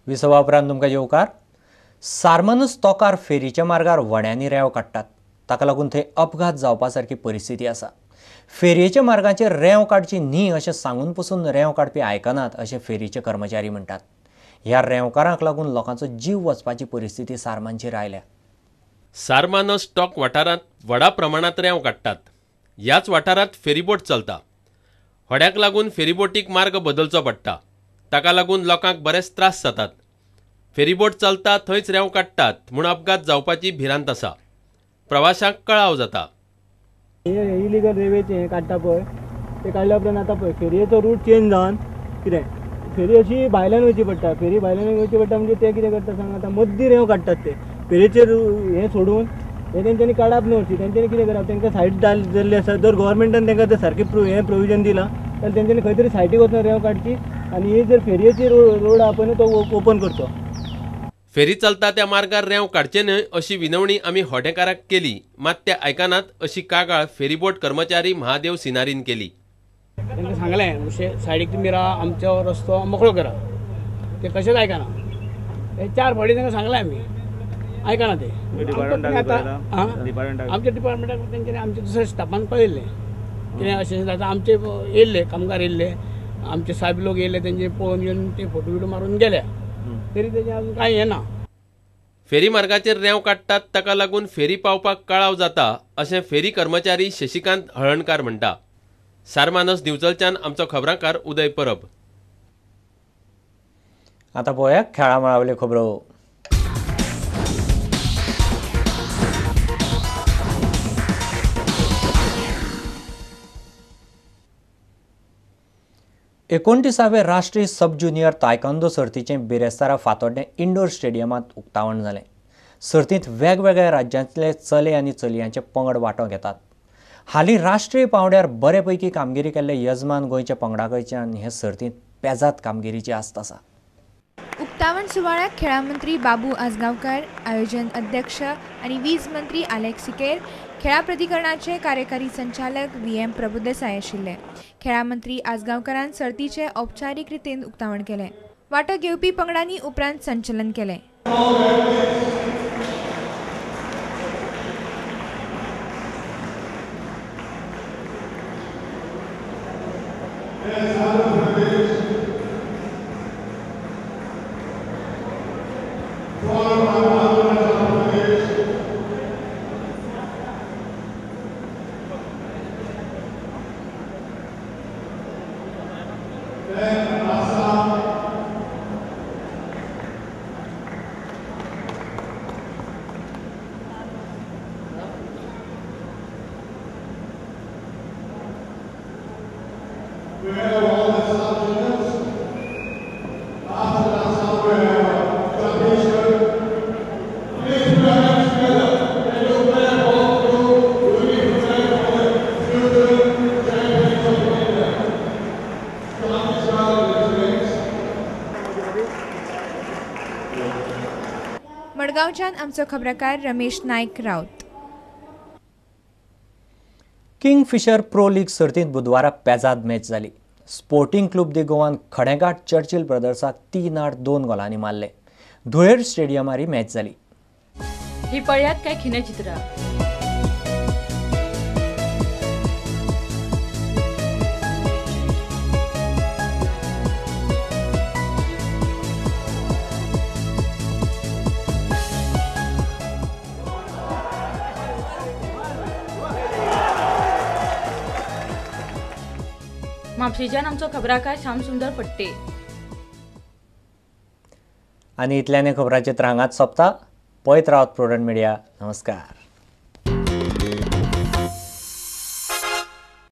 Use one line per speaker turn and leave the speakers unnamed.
विसवा उपरांत तुमकां येवकार. सारमानस तोकार फेरीच्या मार्गार व्हड्यांनी रेंव काडटात, ताका लागून थंय अपघात जावपा सारकी परिस्थिती आसा. फेरयेच्या मार्गाचेर रेंव काडची न्ही अशें सांगून पसून रेंव काडपी आयकनात अशें फेरीचे कर्मचारी म्हणटात. ह्या रेंवकारांक लागून लोकांचो जीव वचपाची परिस्थिती सारमानचेर आयल्या.
सारमानस टॉक वाठारांत व्हडा प्रमाणांत रेंव काडटात. ह्याच वाठारांत फेरीबोट चलता. व्हड्याक लागून फेरीबोटीक मार्ग बदलचो पडटा. ताका लागून लोकांक बरेच त्रास जातात. फेरीबोट चलता थंयच रेंव काडटात म्हूण अपघात जावपाची भिरांत आसा. प्रवाशांक कळाव जाता.
हे इलिगल रेवेचे काडटा पळय, ते काडल्या उपरांत आतां पळय फेरयेचो रूट चेंज जावन कितें फेरी अशी भायल्यान वयची पडटा. फेरी भायल्यान वयची पडटा म्हणजे ते कितें करता सांग, आतां मद्दी रेंव काडटात ते फेरयेचेर हें सोडून हें तेंच्यांनी काडप न्हू. तेंच्यांनी कितें करप, तांकां सायड जाल्ली आसा. जर गोवोरमेंटान तांकां जर सारकें हें प्रोविजन दिलां जाल्यार तेंच्यांनी खंय तरी सायडीक वचून रेंव काडची आनी ही जर फेरयेची रोड आहा पळय न्हू तो ओपन करचो.
फेरी चलता त्या मार्गार रेंव काडचे न्हय अशी विनवणी आमी होडेकाराक केली, मात ते आयकनात अशी कागाळ फेरीबोट कर्मचारी महादेव सिनारीन केली.
तांकां सांगलें अशें सायडीक तुमी रावा, आमचो रस्तो मोकळो करा. ते कशेंच आयकना. हे 4 फावटी तांकां सांगलें आमी, आयकना ते. आमच्या डिपार्टमेंटाक तेंच्यांनी आमच्या दुसऱ्या स्टाफान पळयल्लें कितें अशें जाता. आमचे येयल्ले कामगार येयल्ले, आमचे सायब लोक येयल्ले, तेंचे पळोवन येवन ते फोटो बिटो मारून गेल्या, तरी तेजें अजून कांय येना.
फेरी मार्गाचेर रेंव काडटात ताका लागून फेरी पावपाक कळाव जाता अशें फेरी कर्मचारी शशिकांत हळणकार म्हणटा. सारमानस दिवचलच्यान आमचो खबराकार उदय परब.
आतां पळोवया खेळा मळावयल्यो खबरो. एकोणतिसावे राष्ट्रीय सब ज्युनियर तायकांदो सर्तीचें बिरेस्तारा फातोड्डें इंडोर स्टेडियमांत उक्तावण जालें. सर्तींत वेगवेगळ्या राज्यांतले चले आनी चलयांचे पंगड वांटो घेतात. हालीं राष्ट्रीय पांवड्यार बरे पैकी कामगिरी केल्ले यजमान गोंयच्या पंगडा कडच्यान हे सर्तींत पेजाद कामगिरीची आस्त आसा.
उक्तावण सुवाळ्याक खेळां मंत्री बाबू आजगांवकार, आयोजन अध्यक्ष आनी वीज मंत्री आलेक्स सिकेर, खेळां प्राधिकरणाचे कार्यकारी संचालक VM Prabhudesai आशिल्ले. खेळां मंत्री आजगांवकारान सर्तीचें औपचारीक रितीन उक्तावण केलें. वांटो घेवपी पंगडांनी उपरांत संचलन केलें. मडगांवच्यान आमचो खबराकार Ramesh Naik Raut.
Kingfisher pro league सर्तींत बुधवारा पेजाद मॅच जाली. स्पोर्टिंग क्लब दी गोवान खडेगांठ चर्चिल ब्रदर्साक 3-2 गोलांनी मारले. धुळेर स्टेडियमार ही मॅच जाली.
ही पळयात काय खिणे चित्रां. म्हापशेंच्यान आमचो खबराकार श्यामसुंदर फट्टे.
आनी इतल्याने खबराचे हांगाच सोंपता. पळयत रावत प्रुडंट मिडिया. नमस्कार.